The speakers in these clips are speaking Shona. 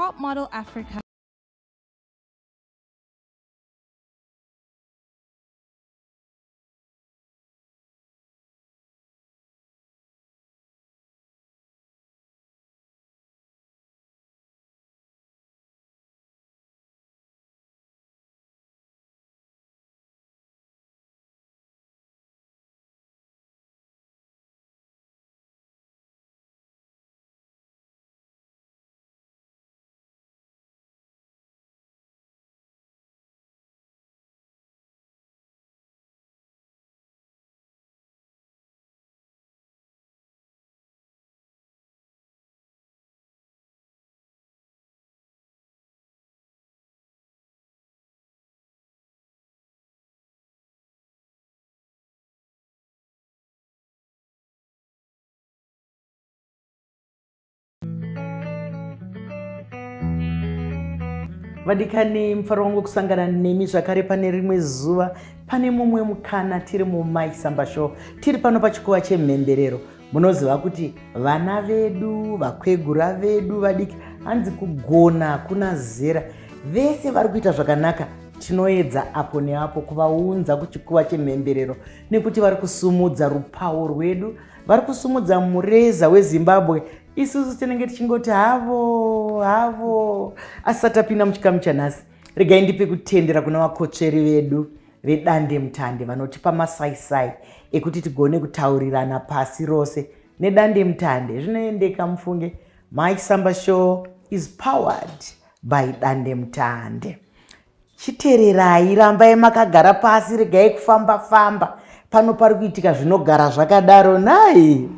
Top Model Africa. Vadikani, mufaro wangu kusangana nemi zvakare pane rimwe zuva, pane mumwe mukana. Tiri muMai Samba Show, tiri pano pachikuva chemhemberero. Munoziva kuti vana vedu, vakwegura vedu, vadiki, hanzi kugona kuna zera, vese vari kuita zvakanaka. Tinoedza apo neapo kuvaunza kuchikuva chemhemberero nekuti vari kusumudza rupawo rwedu, vari kusumudza mureza weZimbabwe. Isusu tinenge tichingoti havo havo. Asi tapinda muchikamu chanhasi, regai ndipe kutendera kuna vakotsveri vedu vedande mutande vanotipa masaisai ekuti tigone kutaurirana pasi rose nedande mutande. Zvinoendeka mufunge. Mike Samba Show is powered by dande mutande. Chitererai, rambai makagara pasi, regai kufamba famba. Pano pari kuitika zvinogara zvakadaro nai.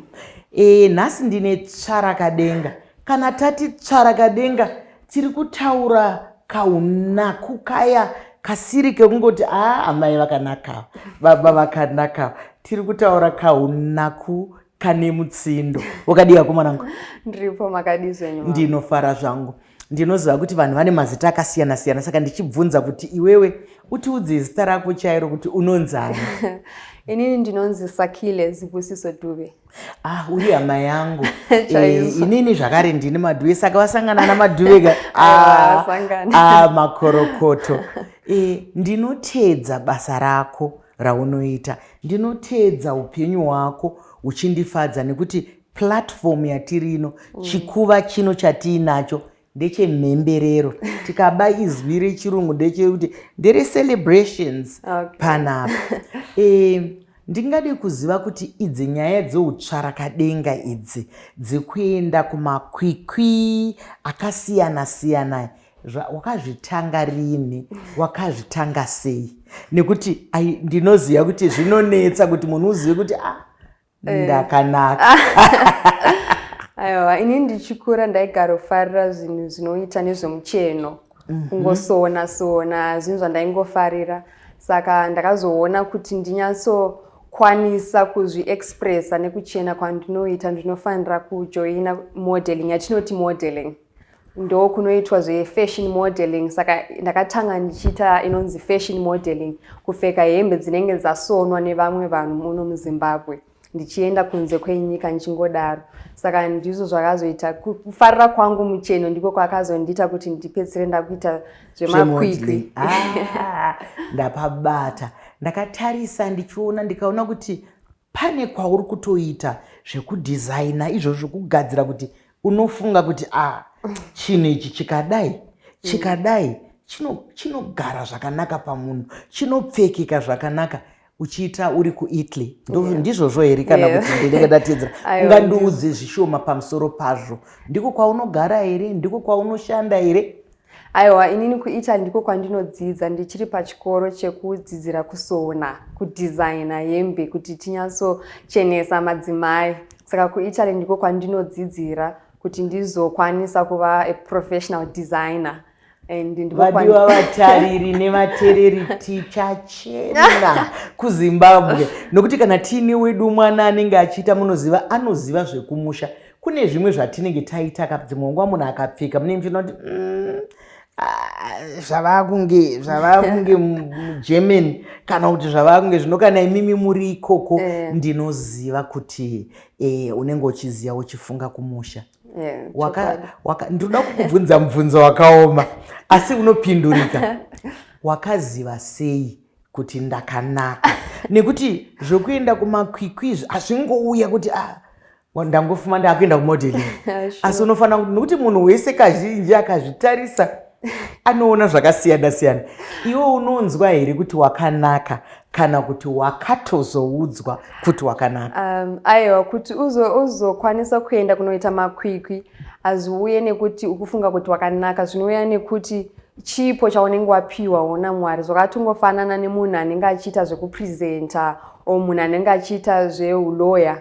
Nhasi ndine tsvarakadenga. Kana tati tsvarakadenga, tiri kutaura kaunaku kaya kasiri kekungoti a amai vakanaka, baba vakanaka. Tiri kutaura kaunaku kane mutsindo. Wakadii akomanangu? Ndiripo, makadii zvenyu? Ndinofara zvangu. Ndinoziva kuti vanhu vane mazita akasiyana siyana, saka ndichibvunza kuti iwewe utiudze zita rako chairo kuti unonzani. Inini ndinonzi Sakile Zibusiso Dube. Ah, uri hama yangu. Inini zvakare ndini Madhuve, saka vasangana naMadhuve ka. Ah, ah, makorokoto. Ndinoteedza basa rako raunoita, ndinoteedza upenyu hwako uchindifadza, nekuti platform yatiri ino, chikuva chino chatiinacho ndechemhemberero. Tikaba izwi rechirungu ndechekuti nderecelebrations. Panapa ndingade kuziva kuti idzi nyaya dzeutsvarakadenga idzi dzekuenda kumakwikwi akasiyana siyana, wakazvitanga rini? Wakazvitanga sei? Nekuti ndinoziva kuti zvinonetsa kuti munhu uzive kuti ah, ndakanaka. Aiwa, ini ndichikura ndaigarofarira zvinhu zvinoita nezvemucheno, kungosona sona, zvinhu zvandaingofarira. Saka ndakazoona kuti ndinyatsokwanisa kuzviexpressa nekuchena kwandinoita, ndinofanira kujoina modeling, yatinoti modeling, ndo kunoitwa zvefashion modeling. Saka ndakatanga ndichiita inonzi fashion modeling, kupfeka hembe dzinenge dzasonwa nevamwe vanhu muno muZimbabwe, ndichienda kunze kwenyika ndichingodaro. Saka ndizvo zvakazoita kufarira kwangu mucheno, ndiko kwakazondiita kuti ndipedzisire ndakuita zvemakwikwi. Ah, ndapabata. Ndakatarisa ndichiona, ndikaona kuti pane kwauri kutoita zvekudhizaina izvozvo, zvekugadzira, kuti unofunga kuti a chinhu ichi chikadai chikadai chinogara zvakanaka pamunhu, chinopfekeka zvakanaka, uchiita uri kuItaly. Ndizvozvo here kana kuti ndinenge ndatedzera? Ungandiudze zvishoma pamusoro pazvo? Ndiko kwaunogara here? Ndiko kwaunoshanda here? Aiwa, inini kuItaly ndiko kwandinodzidza. Ndichiri pachikoro chekudzidzira kusona, kudhizaina hembe kuti tinyatsochenesa madzimai. Saka kuItaly ndiko kwandinodzidzira kuti ndizokwanisa kuva a professional designer. And vadiwa vatariri nevatereri, tichachena kuZimbabwe, nokuti kana tiine wedu mwana anenge achiita, munoziva, anoziva zvekumusha. Kune zvimwe zvatinenge taita, dzimwe nguva munhu akapfeka munenge muchiona kuti ah, zvava kunge muGermany kana kuti zvava kunge zvino. Kana imimi muri ikoko, ndinoziva kuti unenge uchiziva, uchifunga kumusha. Ndinoda kukubvunza mubvunzo wakaoma, asi unopindurika. Wakaziva sei kuti ndakanaka? Nekuti zvokuenda kumakwikwi izvi hazvingouya kuti, "Ah, ndangofuma ndakuenda kumodeling." Asi unofanira kuti, nekuti munhu wese kazhinji akazvitarisa anoona zvakasiyana siyana. Iwe unonzwa here kuti wakanaka, kana kuti wakatozoudzwa kuti wakanaka? Aiwa, kuti uzokwanisa kuenda kunoita makwikwi hazviuye nekuti ukufunga kuti wakanaka. Zvinouya nekuti chipo chaunenge wapiwa naMwari. Zvakatongofanana nemunhu anenge achiita zvekupresenta o munhu anenge achiita zveuloya,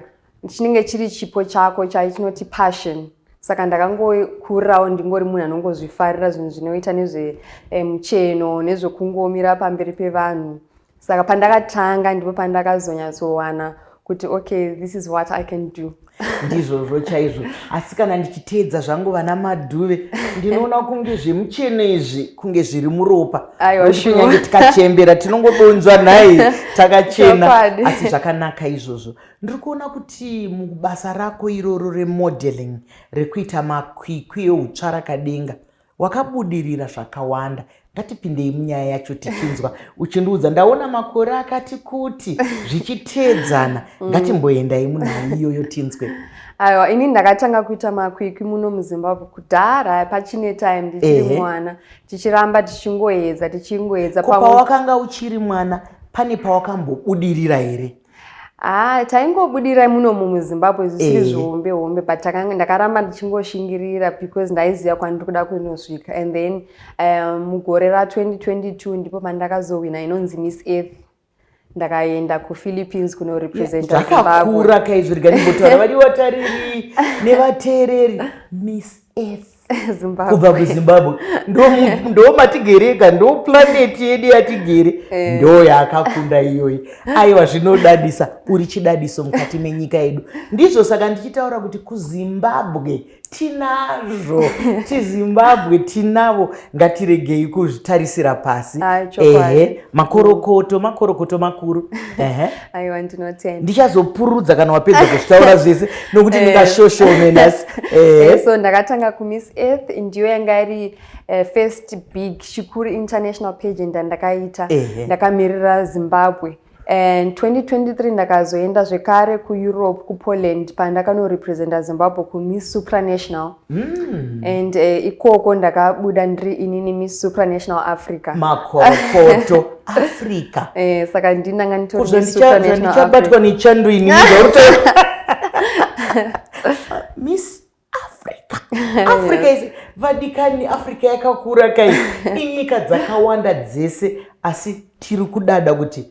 chinenge chiri chipo chako chaichinoti passion. Saka ndakangokurirawo ndingori munhu anongozvifarira zvinhu zvinoita nezvemucheno, nezvekungomira pamberi pevanhu. Saka pandakatanga ndipo pandakazonyatsowana kuti, okay, this is what I can do. Ndizvozvo chaizvo. Asi kana ndichiteedza zvangu vana Madhuve, ndinoona kunge zvemucheno izvi kunge zviri muropa. Aiwa. Kunyange tikachembera tinongodonzva nhai takachena. Asi zvakanaka izvozvo. Ndiri kuona kuti mubasa rako iroro remodeling, rekuita makwikwi eutsvarakadenga, wakabudirira zvakawanda. Ngatipindei munyaya yacho tichinzwa uchindiudza. Ndaona makore akati kuti zvichiteedzana. Ngatimboendai munhau iyoyo tinzwe. Aiwa, ini ndakatanga kuita makwikwi muno muZimbabwe kudhara, pachine time, ndichiri mwana, tichiramba tichingoedza, tichingoedza. Ko, pawakanga uchiri mwana, pane pawakambobudirira here? Ah, taingobudira munomu muZimbabwe zvisiri zvihombe hombe, but ndakaramba ndichingoshingirira because ndaiziva kwandiri kuda kunosvika. And then mugore ra2022 ndipo pandakazowina inonzi Miss Earth. Ndakaenda kuPhilippines kunorepresenta Zimbabwe. Zvakakura kaizvo. Rega ndimbotaura, vadiwa tariri nevateereri, Miss Earth Zimbabwe. Kubva kuZimbabwe, ndo matigereka, ndo planet yedu yatigere, ndo yaakakunda iyoyi. Aiwa, zvinodadisa. Uri chidadiso mukati menyika yedu. Ndizvo saka ndichitaura kuti kuZimbabwe tinazvo, tiZimbabwe tinavo, ngatiregei kuzvitarisira pasi. Ai, chokwadi. Ehe, makorokoto, makorokoto makuru, ehe. Aiwa, ndinotenda. Ndichazopurudza kana wapedza kuzvitaura zvese, nokuti ndingashoshome nhasi. So ndakatanga kuMiss Earth, ndiyo yanga iri first big chikuru international pageant yandakaita ndakamirira Zimbabwe. And 2023 ndakazoenda zvekare kuEurope, kuPoland, pandakanorepresenta Zimbabwe kuMiss Supranational. And ikoko ndakabuda ndiri inini Miss Supranational Africa. Makorokoto, Africa. Saka ndinanga nditori Miss Supranational. Zvandichabatwa nechando ini, Miss Africa, Africa is, vadikani, Africa yakakura kai, inyika dzakawanda dzese, asi tiri kudada kuti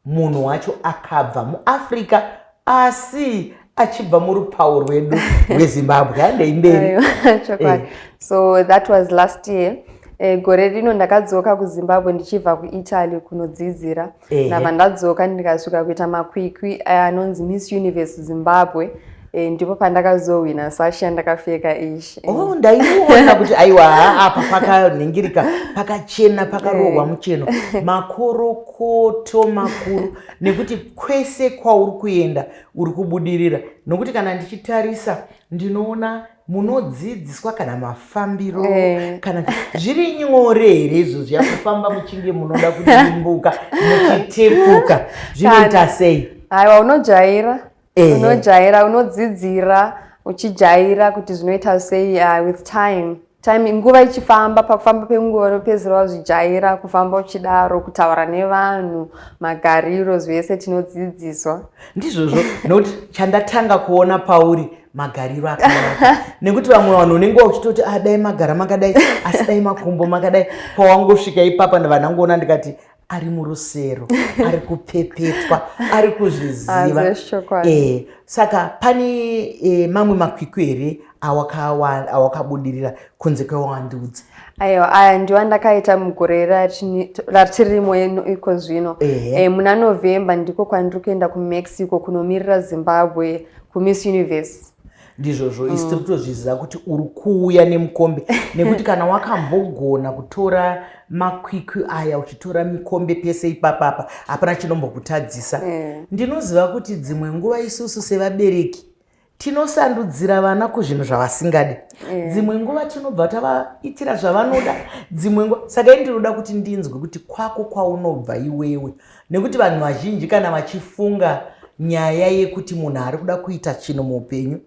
munhu wacho akabva muAfrica, asi achibva murupawo rwedu rweZimbabwe. Handei mberi. Aiwa, chokwadi. So that was last year. Gore rino ndakadzoka kuZimbabwe ndichibva kuItaly kunodzidzira. Ndabva ndadzoka, ndikasvika kuita makwikwi anonzi Miss Universe Zimbabwe. Ndipo pandakazowina sashi yandakapfeka ishi. Oh, ndaiona kuti aiwa, apa pakanhingirika, pakachena, pakarohwa mucheno. Makorokoto makuru, nekuti kwese kwauri kuenda uri kubudirira, nokuti kana ndichitarisa ndinoona munodzidziswa kana mafambiro, kana zviri nyore here izvo zviya kufamba muchinge munoda kudimbuka, muchitepuka, zvinoita sei? Aiwa, unojaira. Unojaira, unodzidzira uchijaira kuti zvinoita sei. With time, nguva ichifamba, pakufamba penguva unopedzisira wazvijaira kufamba uchidaro, kutaura nevanhu, magariro, zvese tinodzidziswa. Ndizvozvo, nokuti chandatanga kuona pauri magariro akanaka, nekuti vamwe vanhu unenge uchitoti, "Ah, dai magara makadai, asi dai makumbo makadai." Pawangosvika ipapa vanangoona ndikati ari murusero, ari kupepetwa, ari kuzviziva. Zvechokwadi. Saka pane mamwe makwikwi here awakabudirira kunze kwewandiudza? Aiwa, aya ndiwo andakaita mugore ratirimo iko zvino. Muna November ndiko kwandiri kuenda kuMexico kunomirira Zimbabwe kuMiss Universe. Ndizvozvo, isi tiri kutozviziva kuti uri kuuya nemukombe, nekuti kana wakambogona kutora makwikwi aya, uchitora mikombe pese ipapapa, hapana chinombokutadzisa. Ndinoziva kuti dzimwe nguva isusu sevabereki Tinosandudzira vana kuzvinhu zvavasingadi. Dzimwe nguva tinobva tavaitira zvavanoda, dzimwe nguva. Saka ini ndinoda kuti ndinzwe kuti kwako kwaunobva iwewe, nekuti vanhu vazhinji kana vachifunga nyaya yekuti munhu ari kuda kuita chinhu muupenyu,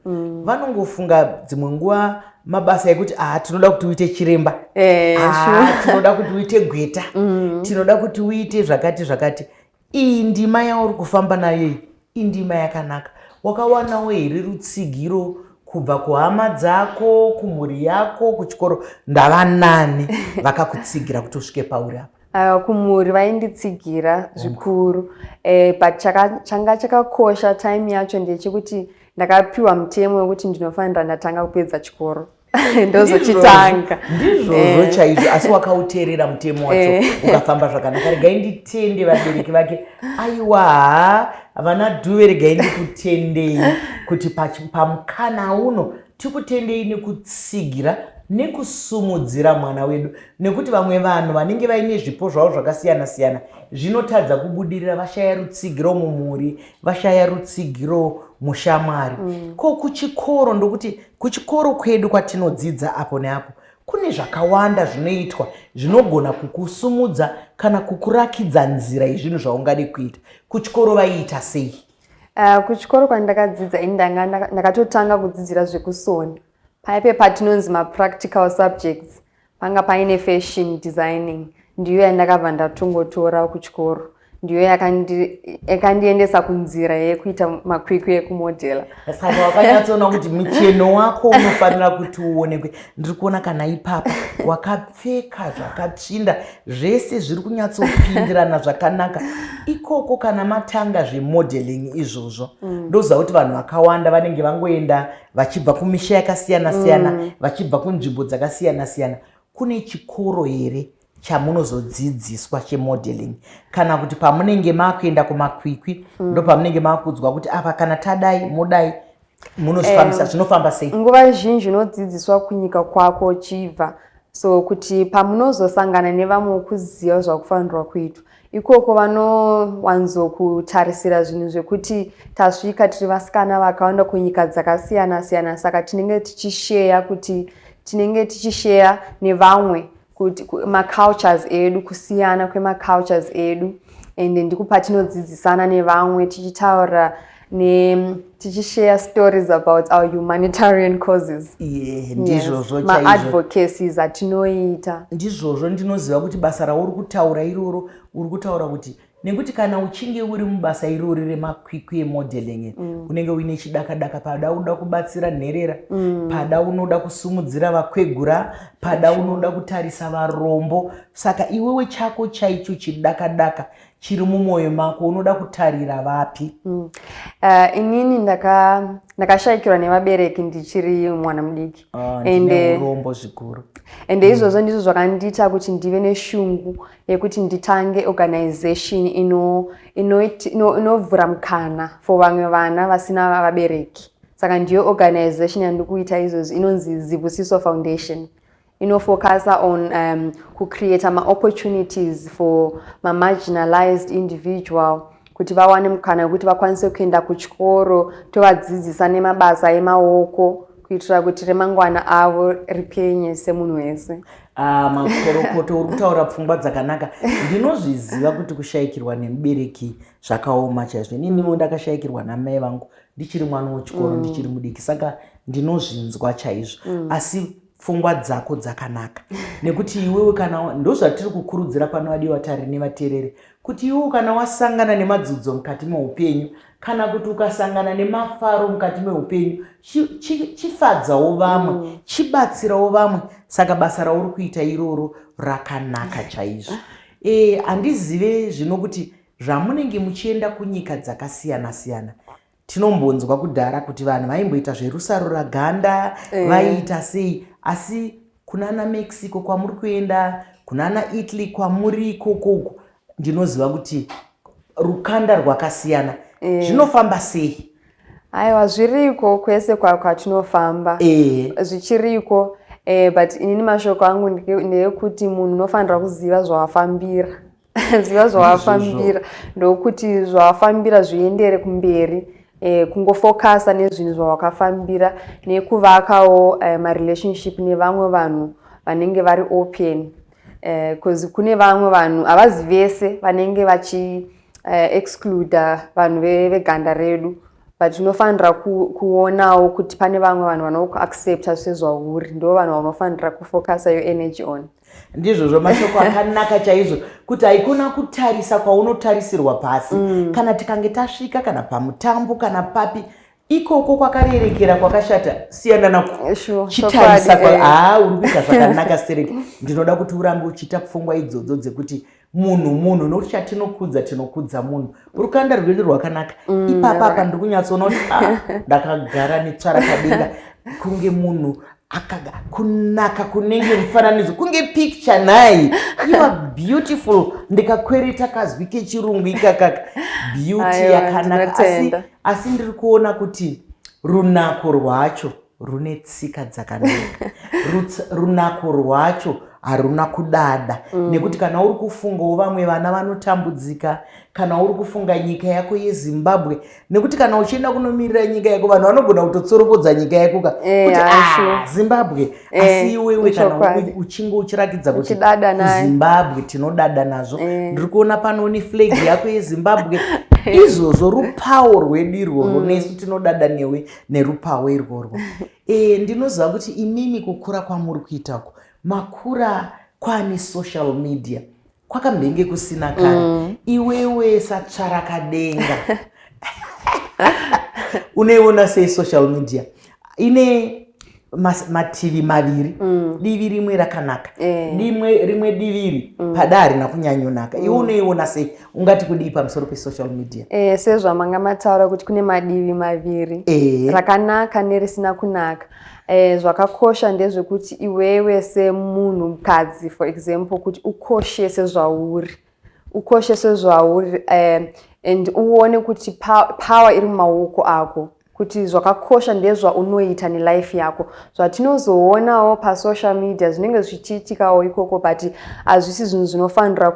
vanongofunga dzimwe nguva mabasa ekuti ah, tinoda kuti uite chiremba, ah, tinoda kuti uite gweta, tinoda kuti uite zvakati zvakati. Iyi ndima yauri kufamba nayo iyi indima yakanaka. Wakawanawo here rutsigiro kubva kuhama dzako, kumhuri yako, kuchikoro? Ndavanani vakakutsigira kuti usvike pauri apa? Kumhuri vainditsigira zvikuru, but changa chakakosha time yacho ndechekuti ndakapiwa mutemo wekuti ndinofanira ndatanga kupedza chikoro, ndozochitanga. Ndizvozvo chaizvo. Asi wakauteerera mutemo wacho, ukafamba zvakanaka. Regai nditende vabereki vake. Aiwa, ha, vana Dhuve, regai ndikutendei kuti pamukana uno tikutendei nekutsigira nekusumudzira mwana wedu, nekuti vamwe vanhu vanenge vaine zvipo zvavo zvakasiyana siyana zvinotadza kubudirira vashaya rutsigiro mumhuri, vashaya rutsigiro mushamwari. Ko kuchikoro? Ndokuti kuchikoro kwedu kwatinodzidza apo neapo kune zvakawanda zvinoitwa zvinogona kukusumudza kana kukurakidza nzira yezvinhu zvaungade kuita. Kuchikoro vaiita sei? Kuchikoro kwandakadzidza ini, ndanga ndakatotanga kudzidzira zvekusona. Paipe patinonzi mapractical subjects panga paine fashion designing. Ndiyo yandakabva ndatongotora kuchikoro, ndiyo yakandiendesa kunzira yekuita makwikwi ekumodhela. Saka wakanyatsoona kuti mucheno wako unofanira kuti uonekwe. Ndiri kuona kana ipapa wakapfeka zvakatsvinda, zvese zviri kunyatsopindirana zvakanaka ikoko. Kana matanga zvemodeling izvozvo, ndoziva kuti vanhu vakawanda vanenge vangoenda vachibva kumisha yakasiyana siyana, vachibva kunzvimbo dzakasiyana siyana. Kune chikoro here chamunozodzidziswa chemodeling, kana kuti pamunenge makuenda kumakwikwi ndo pamunenge makuudzwa kuti apa kana tadai modai, munozvifambisa? Zvinofamba sei? Nguva zhinji unodzidziswa kunyika kwako uchibva, so kuti pamunozosangana nevamwe kuziva zvakufanirwa kuitwa ikoko. Vanowanzokutarisira zvinhu zvekuti tasvika tiri vasikana vakawanda kunyika dzakasiyana siyana, saka tinenge tichisheya kuti tinenge tichisheya nevamwe kuti macultures edu, kusiyana kwemacultures edu, and ndiko patinodzidzisana nevamwe, tichitaura tichisheya stories about our humanitarian causes. Ye, ndizvozvo chaizvo. Maadvocacies atinoita. Ndizvozvo. Ndinoziva kuti basa rauri kutaura iroro, uri kutaura kuti nekuti kana uchinge uri mubasa irori remakwikwi emodeling, unenge uine chidakadaka. Pada unoda kubatsira nherera, pada unoda kusumudzira vakwegura, pada unoda kutarisa varombo. Saka iwewe chako chaicho chidakadaka chiri mumwoyo mako, unoda kutarira vapi? Inini ndakashayikirwa nevabereki ndichiri mwana mudiki. Ah, ndine urombo zvikuru. Ende izvozvo ndizvo zvakandiita kuti ndive neshungu yekuti nditange organization inovhura mukana for vamwe vana vasina vabereki. Saka ndiyo organization yandikuita izvozvi, inonzi Zibusiso Foundation. Inofocusa on kucreata maopportunities for mamarginalized individual kuti vawane mukana wekuti vakwanise kuenda kuchikoro, tovadzidzisa nemabasa emaoko kuitira kuti remangwana avo ripenye semunhu wese. Ah, makorokoto. Uri kutaura pfungwa dzakanaka. Ndinozviziva kuti kushayikirwa nemubereki zvakaoma chaizvo. Ininiwo ndakashayikirwa namai vangu ndichiri mwana wechikoro, ndichiri mudiki, saka ndinozvinzwa chaizvo. Asi pfungwa dzako dzakanaka, nekuti iwewe kana, ndozvatiri kukurudzira pano vadiwa tari nevateereri, kuti iwewe kana wasangana nemadzudzo mukati meupenyu, kana kuti ukasangana nemafaro mukati meupenyu, chifadzawo vamwe, chibatsirawo vamwe. Saka basa rauri kuita iroro rakanaka chaizvo. Handizive zvino kuti zvamunenge muchienda kunyika dzakasiyana siyana, tinombonzwa kudhara kuti vanhu vaimboita zverusarura ganda, vaiita sei, asi kunana Mexico kwamuri kuenda, kunana Italy kwamuri ikokoko, ndinoziva kuti rukanda rwakasiyana. Zvinofamba sei? Aiwa, zviriko kwese kwatinofamba. Zvichiriko, but inini mashoko angu ndeyekuti munhu unofanira kuziva zvawafambira, ziva zvawafambira, ndokuti zvawafambira zviendere kumberi. Kungofokasa nezvinhu zvawakafambira nekuvakawo marelationship nevamwe vanhu vanenge vari open, because kune vamwe vanhu, havazi vese vanenge vachi excluda vanhu veganda redu, but unofanira kuonawo kuti pane vamwe vanhu vanokuaccepta sezvauri. Ndo vanhu vaunofanira kufocasa your energy on. Ndizvozvo, mashoko akanaka chaizvo, kuti haikona kutarisa kwaunotarisirwa pasi. Kana tikange tasvika kana pamutambo kana papi, ikoko kwakarerekera kwakashata, siyana nako. Chitarisa haa, uri kuita zvakanaka stereki. Ndinoda kuti urambe uchiita pfungwa idzodzo dzekuti munhu munhu, nokuti chatinokudza, tinokudza munhu. Rukanda rwedu rwakanaka ipapa apa. Ndiri kunyatsoona kuti, ah, ndakagara netsvarakadenga kunge munhu akaga kunaka, kunenge mufananidzo, kunge picture. Nhai, you are beautiful. Ndikakwereta kazwi kechirungu ikakaka, beauty yakanaka. Asi ndiri kuona kuti runako rwacho rune tsika dzakanaka. Runako rwacho haruna kudada. Nekuti kana uri kufungawo vamwe vana vanotambudzika, kana uri kufunga nyika yako yeZimbabwe, nekuti kana uchienda kunomirira nyika yako, vanhu vanogona kutotsoropodza nyika yako ka, eh, kuti, ah, Zimbabwe eh, asi iwewe kana uchinge uchirakidza kuti Zimbabwe tinodada nazvo eh. Ndiri kuona pano neflag yako yeZimbabwe. Izvozvo rupawo rwedu irworwo. Nesu tinodada newe nerupawo irworwo. Ndinoziva kuti imimi kukura kwamuri kuitako, makura kwaane social media, kwakambenge kusina kare. Iwewe satsvarakadenga unoiona sei social media? Ine mativi maviri. Divi rimwe rakanaka, rimwe diviri pada harina kunyanyonaka. Iwe unoiona sei? Ungati kudii pamusoro pesocial media? Sezvamanga mataura kuti kune madivi maviri, rakanaka nerisina kunaka. Zvakakosha ndezvekuti iwewe semunhukadzi, for example, kuti ukoshese zvauri, ukoshese zvauri and uone kuti power iri mumaoko ako, kuti zvakakosha ndezvaunoita nelife yako. Zvatinozoonawo pasocial media zvinenge zvichiitikawo ikoko, but hazvisi zvinhu zvinofanira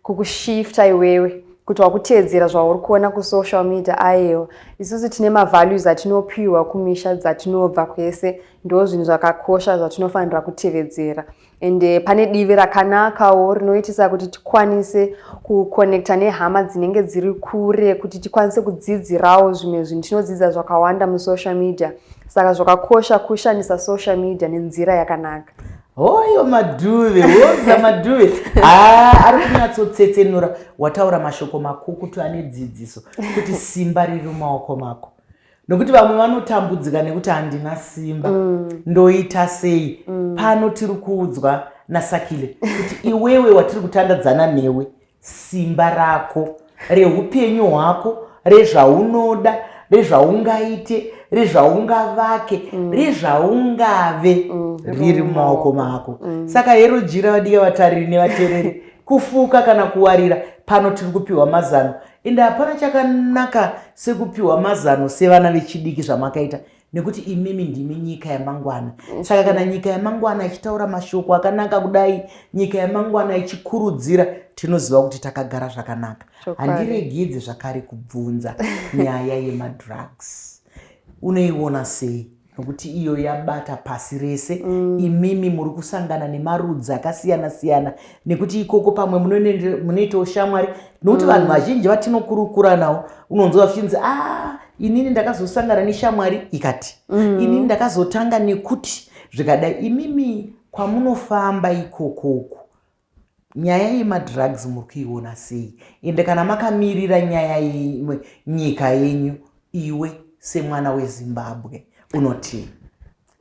kukushifta iwewe kuti wakuteedzera zvauri kuona kusocial media. Aiwa, isusu tine mavalues atinopiwa kumisha dzatinobva kwese. Ndo zvinhu zvakakosha zvatinofanira kutevedzera. And pane divi rakanakawo rinoitisa kuti tikwanise kuconnecta nehama dzinenge dziri kure, kuti tikwanise kudzidzirawo zvimwe zvinhu. Tinodzidza zvakawanda musocial media, saka zvakakosha kushandisa social media nenzira yakanaka. Hoyo Madhuve, woza Madhuve. Ha, ari kunyatsotsetsenura. Wataura mashoko makukutu ane dzidziso, kuti simba riri mumaoko mako, nokuti vamwe vanotambudzika nekuti handina simba, ndoita sei? Pano tiri kuudzwa naSakile kuti iwewe watiri kutandadzana newe, simba rako reupenyu hwako, rezvaunoda, rezvaungaite, rezvaungavake, rezvaungave, riri mumaoko mako. Saka hero jira, vadiwa vatariri nevateereri, kufuka kana kuwarira. Pano tiri kupiwa mazano, ende hapana chakanaka sekupiwa mazano sevana vechidiki zvamakaita, nekuti imimi ndimi nyika yamangwana. Saka kana nyika yamangwana ichitaura mashoko akanaka kudai, nyika yamangwana ichikurudzira, tinoziva kuti takagara zvakanaka. Handiregidzi zvakare kubvunza nyaya yemadrugs. Unoiona sei? Nokuti iyo yabata pasi rese. Imimi muri kusangana nemarudzi akasiyana siyana, nekuti ikoko pamwe munoitawo shamwari, nokuti vanhu vazhinji vatinokurukura navo, unonzwa vachinzi, a, inini ndakazosangana neshamwari ikati, inini ndakazotanga nekuti zvikadai. Imimi kwamunofamba ikokoku, nyaya yemadrugs muri kuiona sei? Ende kana makamirira nyaya yeimwe nyika yenyu, iwe semwana weZimbabwe unotii,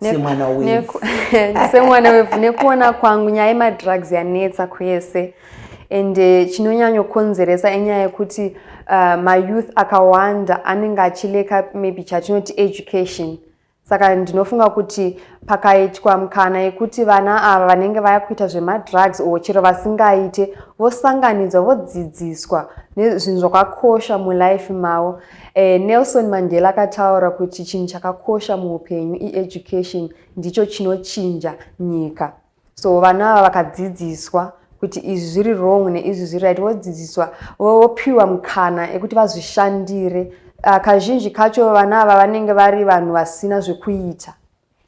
semwana wevhu? Semwana wevhu, nekuona kwangu, nyaya yemadrugs yanetsa kwese, and chinonyanyokonzeresa inyaya yekuti mayouth akawanda anenge achilacka maybe chatinoti education. Saka ndinofunga kuti pakaitwa mukana yekuti vana ava vanenge vaya kuita zvemadrugs or chero vasingaite, vosanganidzwa, vodzidziswa nezvinhu zvakakosha mulife mavo. Nelson Mandela akataura kuti chinhu chakakosha muupenyu ieducation, ndicho chinochinja nyika. So vana ava vakadzidziswa kuti izvi zviri wrong neizvi zviri right, vodzidziswa, vopiwa mukana ekuti vazvishandire. Kazhinji kacho vana ava vanenge vari vanhu vasina zvekuita,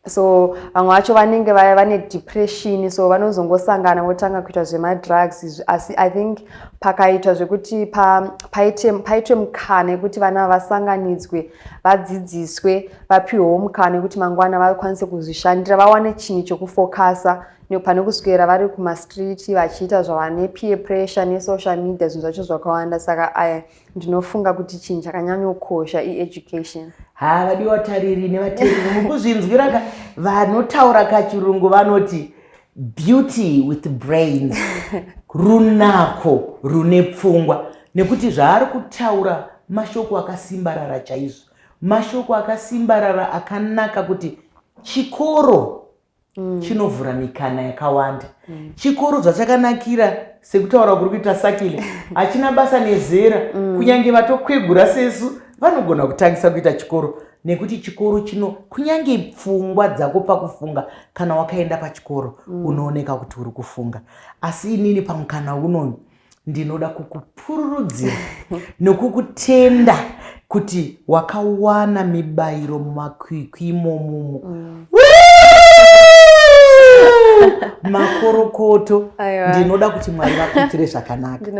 so vamwe vacho vanenge vaya vane depression, so vanozongosangana votanga kuita zvemadrugs izvi. Asi I think pakaitwa zvekuti paitwe mukana yekuti vana vasanganidzwe, vadzidziswe, vapiwewo mukana yekuti mangwana vakwanise kuzvishandira, vawane chinhu chekufokasa pane kuswera vari kumastreet vachiita zvavane peer pressure nesocial media, zvinhu zvacho zvakawanda. Saka aya ndinofunga kuti chinhu chakanyanyokosha ieducation. Ha, vadiwa tariri nevateereri, mukuzvinzwira ka, vanotaura kachirungu vanoti "beauty with brains", runako rune pfungwa, nekuti zvaari kutaura mashoko akasimbarara chaizvo, mashoko akasimbarara akanaka, kuti chikoro chinovhura mikana yakawanda. Chikoro zvachakanakira, sekutaura kuri kuita Sakile, hachina basa nezera. Kunyange vatokwegura sesu vanogona kutangisa kuita chikoro, nekuti chikoro chino kunyange pfungwa dzako pakufunga, kana wakaenda pachikoro, unooneka kuti uri kufunga. Asi inini pamukana unoyu ndinoda kukupururudzira nokukutenda kuti wakawana mibayiro mumakwikwi imomumo. Makorokoto. Ndinoda kuti Mwari vakuitire zvakanaka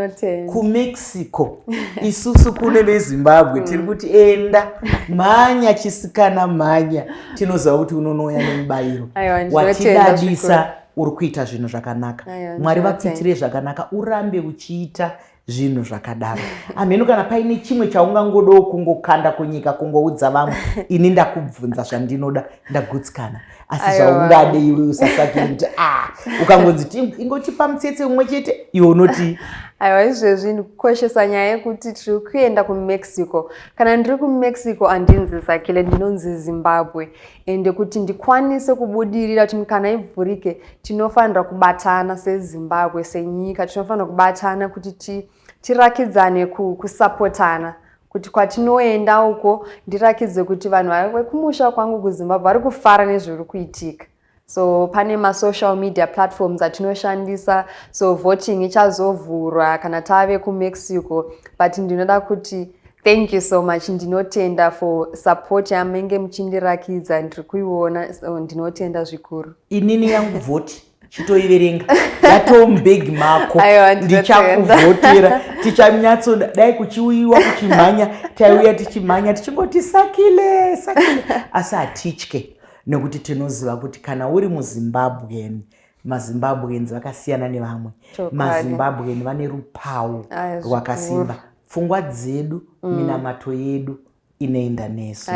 kuMexico. Isusu kune veZimbabwe tiri kuti enda, mhanya chisikana, mhanya. Tinoziva kuti unonouya nemubayiro. Watidadisa, uri kuita zvinhu zvakanaka. Mwari vakuitire zvakanaka, urambe uchiita zvinhu zvakadaro. Amheno kana paine chimwe chaungangodawo kungokanda kunyika, kungoudza vamwe. Ini ndakubvunza zvandinoda, ndagutsikana. Asi zvaungade iwe usasakiri kuti a ah, ukangonzi ingotipa mutsetse umwe chete, iwe unoti? Aiwa, izvezvi ndikukoshesa nyaya yekuti tiri kuenda kuMexico. Kana ndiri kuMexico handinzi Sakile, ndinonzi Zimbabwe. Ende kuti ndikwanise kubudirira, kuti mikana ivhurike, tinofanira kubatana seZimbabwe, senyika. Tinofanira kubatana kuti tirakidzane kusapotana, kuti kwatinoenda uko ndirakidze kuti vanhu vekumusha kwangu kuZimbabwe vari kufara nezviri kuitika. So pane masocial media platforms atinoshandisa, so voting ichazovhurwa kana tave kuMexico. But ndinoda kuti thank you so much, ndinotenda for support yamenge muchindirakidza, ndiri kuiona, so ndinotenda zvikuru. Inini yangu vhoti chitoiverenga, yatomubhegi mako. Ndichakuvhotera. Tichanyatso dai kuchiuyiwa kuchimhanya, taiuya tichimhanya tichingoti "Sakile, Sakile". Asi hatitye, nekuti tinoziva kuti kana uri muZimbabwean, maZimbabweans vakasiyana nevamwe. MaZimbabwean vane rupawo rwakasimba. Pfungwa dzedu, minamato yedu inoenda nesu.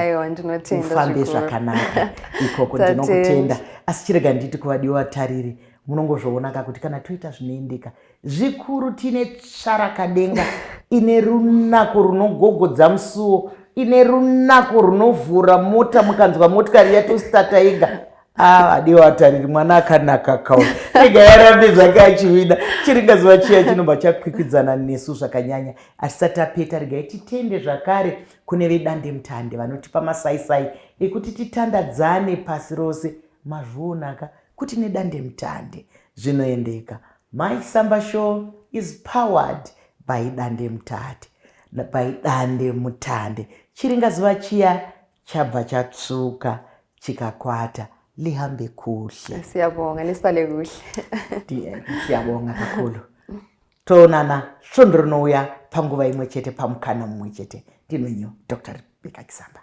Ufambe zvakanaka ikoko, ndinokutenda. Asi chirega nditi kuvadiwa vatariri, munongozvoonaka kuti kana toita zvinoendeka zvikuru, tine tsvarakadenga ine runako runogogodza musuwo, ine runako runovhura mota, mukanzwa motikari yatositata yega. Adiwa vatariri, mwana akanaka kauri, rega yarambe zvake achiwina. Chiringazuva chiya chinobva chakwikwidzana nesu zvakanyanya. Asisati apeta, regai titende zvakare kune vedande mutande vanotipa masaisai ekuti titandadzane pasi rose. Mazvionaka kuti nedande mutande zvinoendeka. Mai Samba Show is powered by dande mutande, by dande mutande. Chiringazuva chiya chabva chatsvuka chikakwata. Lihambe kuhle. Siyabonga, nisale kuhle. Siyabonga kakhulu. Toonana svondo rinouya panguva imwe chete, pamukana mumwe chete. Ndinwenyu Dr Rebecca Kisamba.